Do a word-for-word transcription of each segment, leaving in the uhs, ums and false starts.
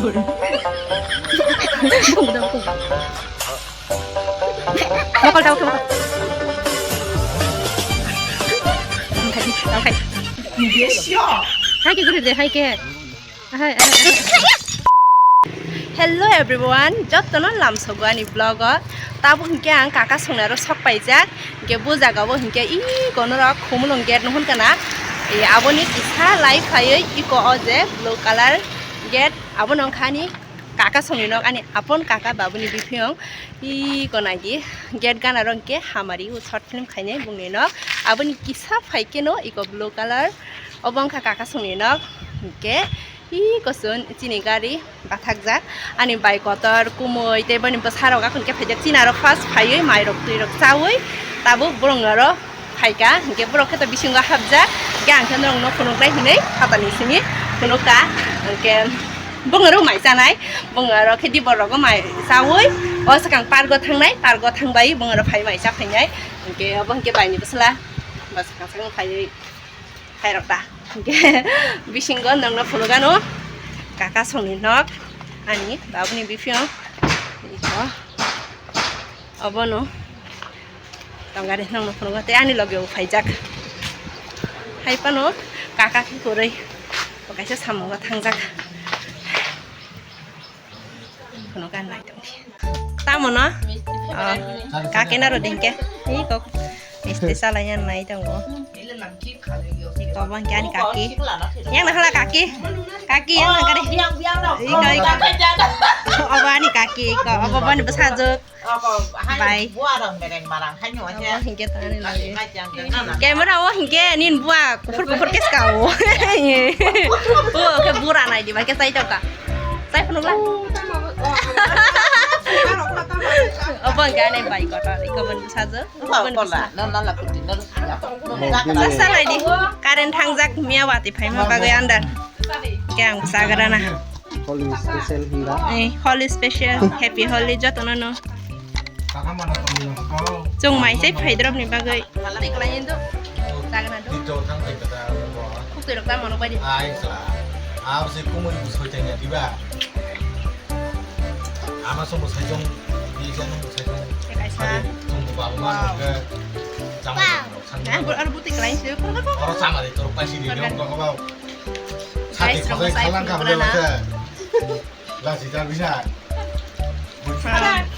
Mokol tau, mokol. Hai ke guru de, hai ke. Hai, hai, hai. Hello everyone, jottono lamsogo ani vlog o. Tabuk hinkhe ang kaka songnaro sok paijak. Hinkhe bo jaga o hinkhe i kono rok khumulwng gate no hwn kana. E, aboni kisa lai phaiwi iko o je blue color gate abono wngkha ani kaka songni nok, ani apon kaka babuni biphiyong. Iko naidi gate gana rok hinkhe hamari o short film khainai bongni nok. Aboni kisa phai keno iko blue color obo wngkha kaka songni nok. Hinkhe i koson chini gari bathakjak. Ani bai kotor kumui tei boni bwsarok akhon khe phaijak. Chini aro first phaiwi mairok twirok chaui tabuk borok aro phaika. Hinkhe borok khe to bisingo hapjak. Hinkhe ang khe norokno phunuknai hinui phatani simi phunukka. Hinkhe borok aro mai chanai. Borok aro khe di borok mai chaui o swkang park o thangnai. Park o thangbai borok aro phai mai cha phainai. Hinkhe obo hinkhe baini bwsla bwswkang swkang phaiwi khairok ta. Hinkhe bisingo nokno phunukgano kaka songni nok ani babuni biphiyong iko obono tongari nokno phunukgo tei ani loge bo phaijak hai phano kaka khe kwrwi bo kaisa samungo thangjak. Kheno gan nai tong di. Tamo no? Oh, kake na ro ding ke. Ni kok. Este sala yan nai tong go. Ko bang kani kaki. Yang na hala kaki. Kaki yang na kare. Iko, iko. Obo ani kaki, iko. Obo bani bwsajwk. Bai. Obo hinkhe tani lagi. Camera o hinkhe nin bua kuphur kuphur khe ska o. O khe bura nai di bai khe chai tongka. Chai phunukla. Obo hinkhe ani bai kotor iko bani bwsajwk. Basa nai di. Current thangjak miya wati phaima bagwi andar. Khe ang chagra na. Holi special hinda. Eh, Holi special. Happy Holi jotono no. Chwng mai se phaidrop ni bagwi. Tikla indo. Chagna do. Khuk twi rok ta mono bai di. Ai kla. Aw se kumui soi tanya diba. Ama somo sai jong, ni jang sai jong. Kaisa. Chwng baba ma ke. Chama. Ang bor ar buti klai se. Oro chama de tor pasi di dong ko ba. Sati khosai khalang ka bole wasa. Lasi ta bisa. Bui.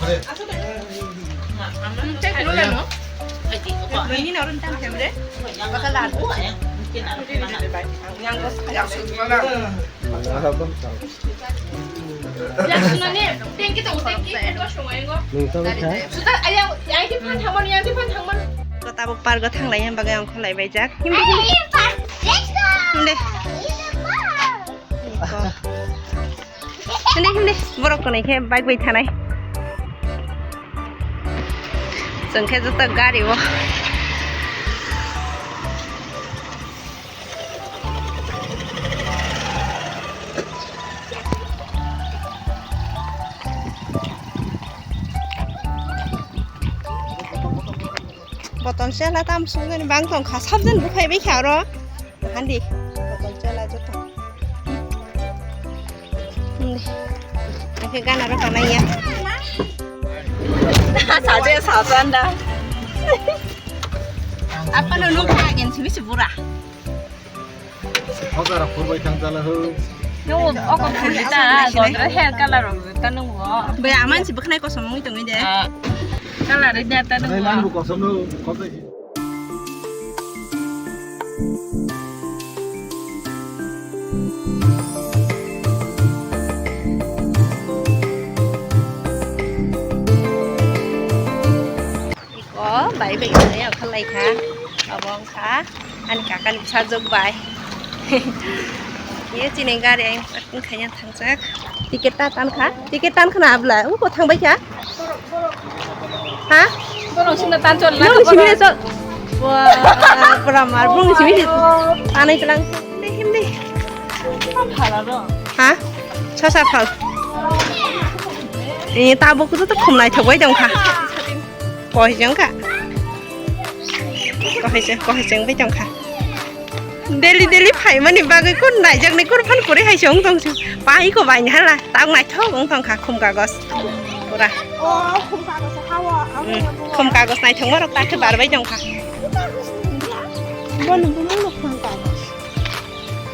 Hore. Ini na orang tam kemre. Bakal lagu. Yang bos. Yang bos. Yang sunani. Thank you, thank you. Sudah, ayang, yang di pan thaman, yang di pan thaman. Ko tabuk pargo thanglai yang bagai ang kholai baijak. Himdi, himdi. Himdi. Himdi, himdi. Borok konai khe bike bai thanai. Chwng khe joto gari o. Boton sela tam sungani bang tong kha, sabjani bukhai bai kha oro. Handi, boton sela joto. Handi. Oke, gana ro kana ya. Saje sasanda. Apa nunu kagen simi si bura. Hokara phurbai thang chala ho. Nung oko phurli ta, godre hair color rok ta nung bo. Bai aman si bwkhnai kosom wngwi tongwi de. Ah, color ri da ta nung bo. Nang bo kosom no, kosom. Iko bai bai khainai, ang khalai kha. Abo wng kha ani kakani bwsajwk bai. Ye chini gari ang parking khaina thangjak. Ticket ta tan kha. Ticket tan khna abla. Uko thang bai kha. Ha? Borok sini tan chol. Nung sini chol. Wah, pura mar bung sini. Tanai chelang. Himdi, himdi. Ha? Sosa phal. Eh, tabuk tu khum naithok bai tong kha. Kohicheng kha. Kohicheng, kohicheng bai tong kha. Daily daily phaimani bagwi kun naijaknai kun phan kwrwi hai se wng tong se. Pai ko bai ni hala. Tang naithok wng tong kha khum kagos. Pura. Oh, khum kagos ha o. Hmm. Khum kagos naithok ma rok ta khe bar bai tong kha. Bono bono khum kagos.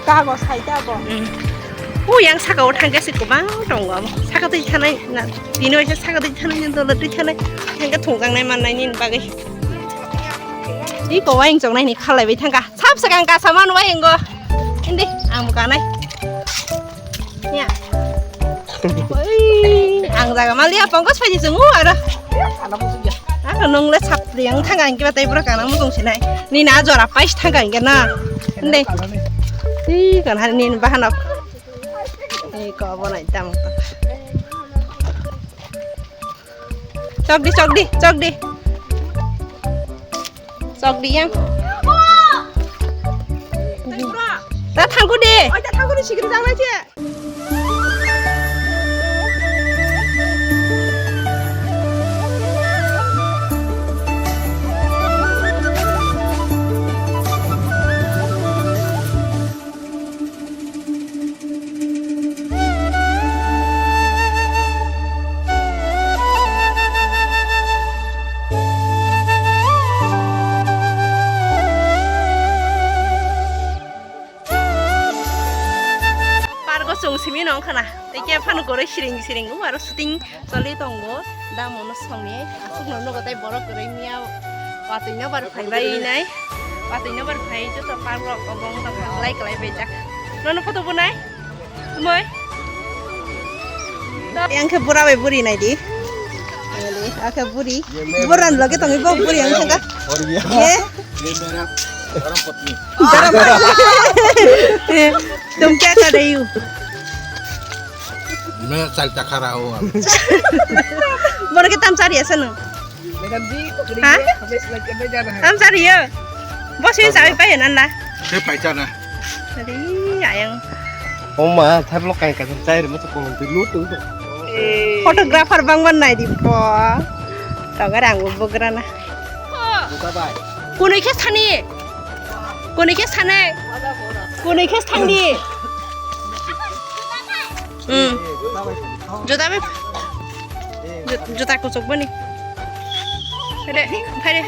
Kagos hai ta bo. Hmm. O yang saka o thang khe se kwbang tongo abo. Saka twi thanai na. Tini waisa saka twi thanai ni dolo twi thanai. Thang khe thung jang nai man nai ni bagwi. Iko waing chok nai ni khalai bai thang kha. Sab sakang kasaman wai wnggo. Hindi, ang bo kanai. Ya. Oi, ang jaga maliya pongkos phaji chungo aro. Ako nung le sapri ang thang ang kiba tai bura kana mutung sinai. Ni na jora pais thang ang kena. Hindi. Ih, kan hari ni bahanok. Ih, ko bo nai tam. Chok di, chok di, chok di. Chok di yang. Ta thangku di. Oi, ta thangku di, sikiri jangnai se. Pargo chwng simi nw wngkha na, tei khe phano kwrwi siring siring o aro shooting. Choli tongo, damono songni, aswkno nugo tei borok kwrwi miya watwi nobar phaibai nai, watwi nobar phai joto park rok obo wng tongkha, kwlai kwlai baijak. Nono photo bo nai, moi. Yang khe bura bai buri nai di. Yang khe buri, bura ni loge tongwi bo buri yang khe ka. Ye. Ye mera dharma patni. Dharma patni. Tum kya kar rahi ho? Main chal chakha raha hu. Bono khe tam chari asa nw? Madam ji, pukri hai? Tam chari yo. Bo sui sawi pai nan la. Khe pai chana. Ari ayang. Oma, thar lo kai ka chai re mo to kolom tu lu tu. Photographer bangman nai di po. Tagar ang bugra na. Buka bai. Kunui khe sani. Kunui khe sanai. Kunui khe sangdi. Hmm. Juta bai. Ju-, juta kuchuk bani. Phai de, phai de.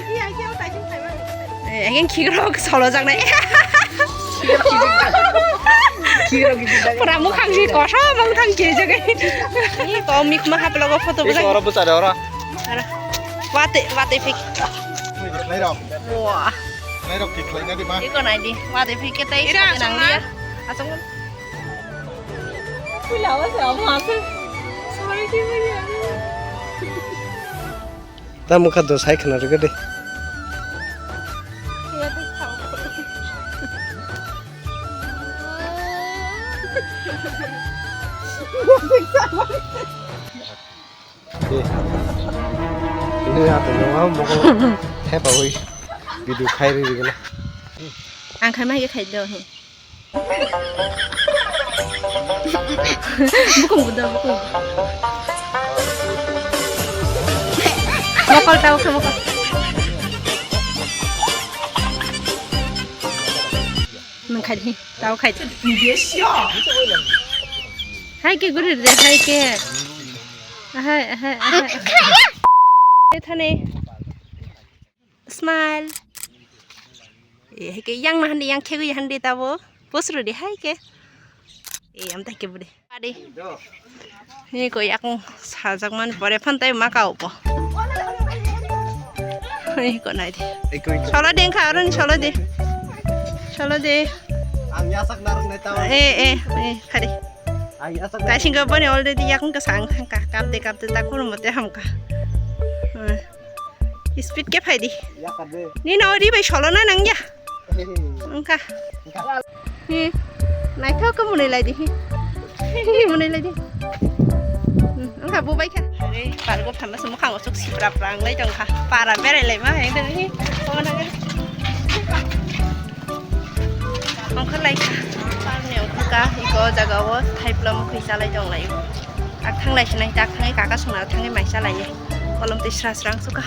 Eh, again khikrok solo jaknai. Pura mukhang si koso mukhang kejak. Ni to mik ma haplogo photo bujak. Oro bucha de oro. Ara. Wate, wate phik. Khlairok. Wah. Khlairok thik khlaina di ma. Iko nai di. Wate phik ke tai sa nang dia. Asong. Pula wa sa ma se. Sorry ki bhaiya. Ta mukha do sai khna rwgwi de. Ini apa nama mukha hepa oi video khai rwgwi na. Ang khai mai khai do he. Bukung buda bukung. Mokol tau khe mokol. Nang khai di, tau khai di. Hai ke guri de, hai ke. Ahai, ahai, ahai. Thani. Smile. Eh, hai ke yang na handi, yang khegwi handi tabo. Post rw di hai ke. Eh, am tai ke bude. Adi. Ni ko yakung sajak man pore phan tai ma ka upo. Ni ko nai di. Solo de kha, aron solo de. Solo de. Ang yasak narang nai tawa. Eh, eh, eh, khari. Ang yasak. Tai singga bani already yakung ka sang thang ka. Kap de, kap de, ta kuno mote ham ka. Eh. Speed khe phai di. Yakar de. Nini ori bai solo na nang ya. Wngkha. Wngkha. Hmm. Naithok khe mwnwi lai di. Mwnwi lai di. Hmm. Wngkha bo bai kha. Are, pargo phamma se mukhang osuk sipra prang lai tong kha. Para berai lai ma hai dong hi. Omo nang. Wngkha lai kha. Parni wngkha iko jaga o thaipla mukhwi chalai tong lai. Ak thang lai sinai, tak thangwi kaka songna thangwi mai chalai. Kolom twi sra sra wng sukha.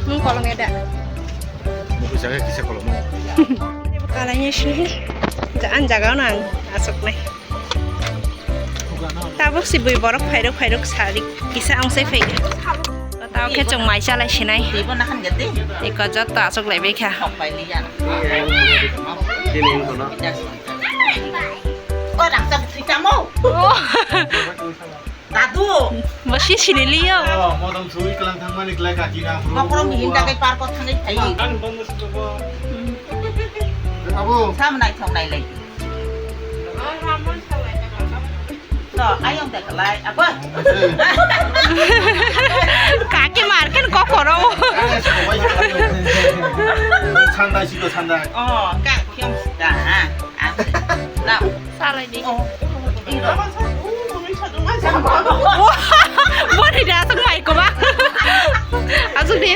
Nung kolom ya da? Nung kisa kisa kolom. Alaini sini. Jaan jaga nang asok nai. Tabuk si bui borok phairok phairok sari kisa angsai phai. Tao khe chwng mai chalai sinai. Iko joto asok lai bai kha. Dadu. Bo si sini liyo. Oh, modom sui kelang thangmani kelai kaki na. Mokoro mihin dagai park o thangwi phai. Abo. Sam nai thong nai lai. To, ayong da kelai. Abo. Kaki marken kokoro. Sandai siko sandai. Oh, ka khiam sita ha. Abo. Salai di. Oh. Boni da asok mai ko ba. Asok di.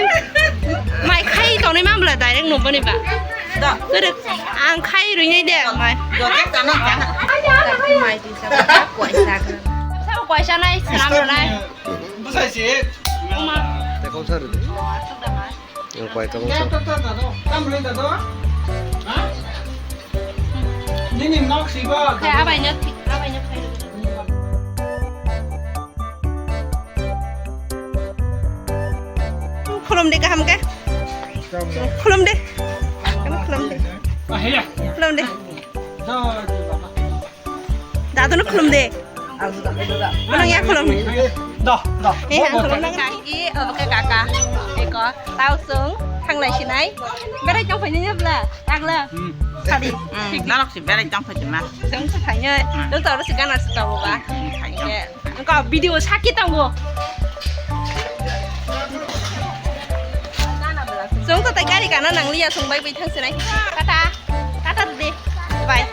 Mai khai tongnai ma bla direct no boni ba. Da. Ang khai rui nai de mai. Mai di sa ko sa ko sa nai salam ro nai. Bwsai se. Oma. Yang koi kamo sa. Nini nok siba. Kaya abai nyo, abai nyo. Khulum de kaham ke. Khulum de. Khulum de. Khulum de. Dadu no khulum de. Manang ya khulum. Dah, dah. Eh, ang khulum nang. Kaki, oke kaka. Eko, tau sung, thang nai sinai. Berai tong phai ni bla, tagla. Hmm. Sadi. Hmm, narok si berai tong phai ma. Sung sa thai nyo. Hmm. Dong tau si gana si tau ba. Hmm, thai nyo. Oke. Engkau video sakit tanggo. Sung to tai gari kana nang liya sung bai bai thang sinai. Tata. Tata de. Bye.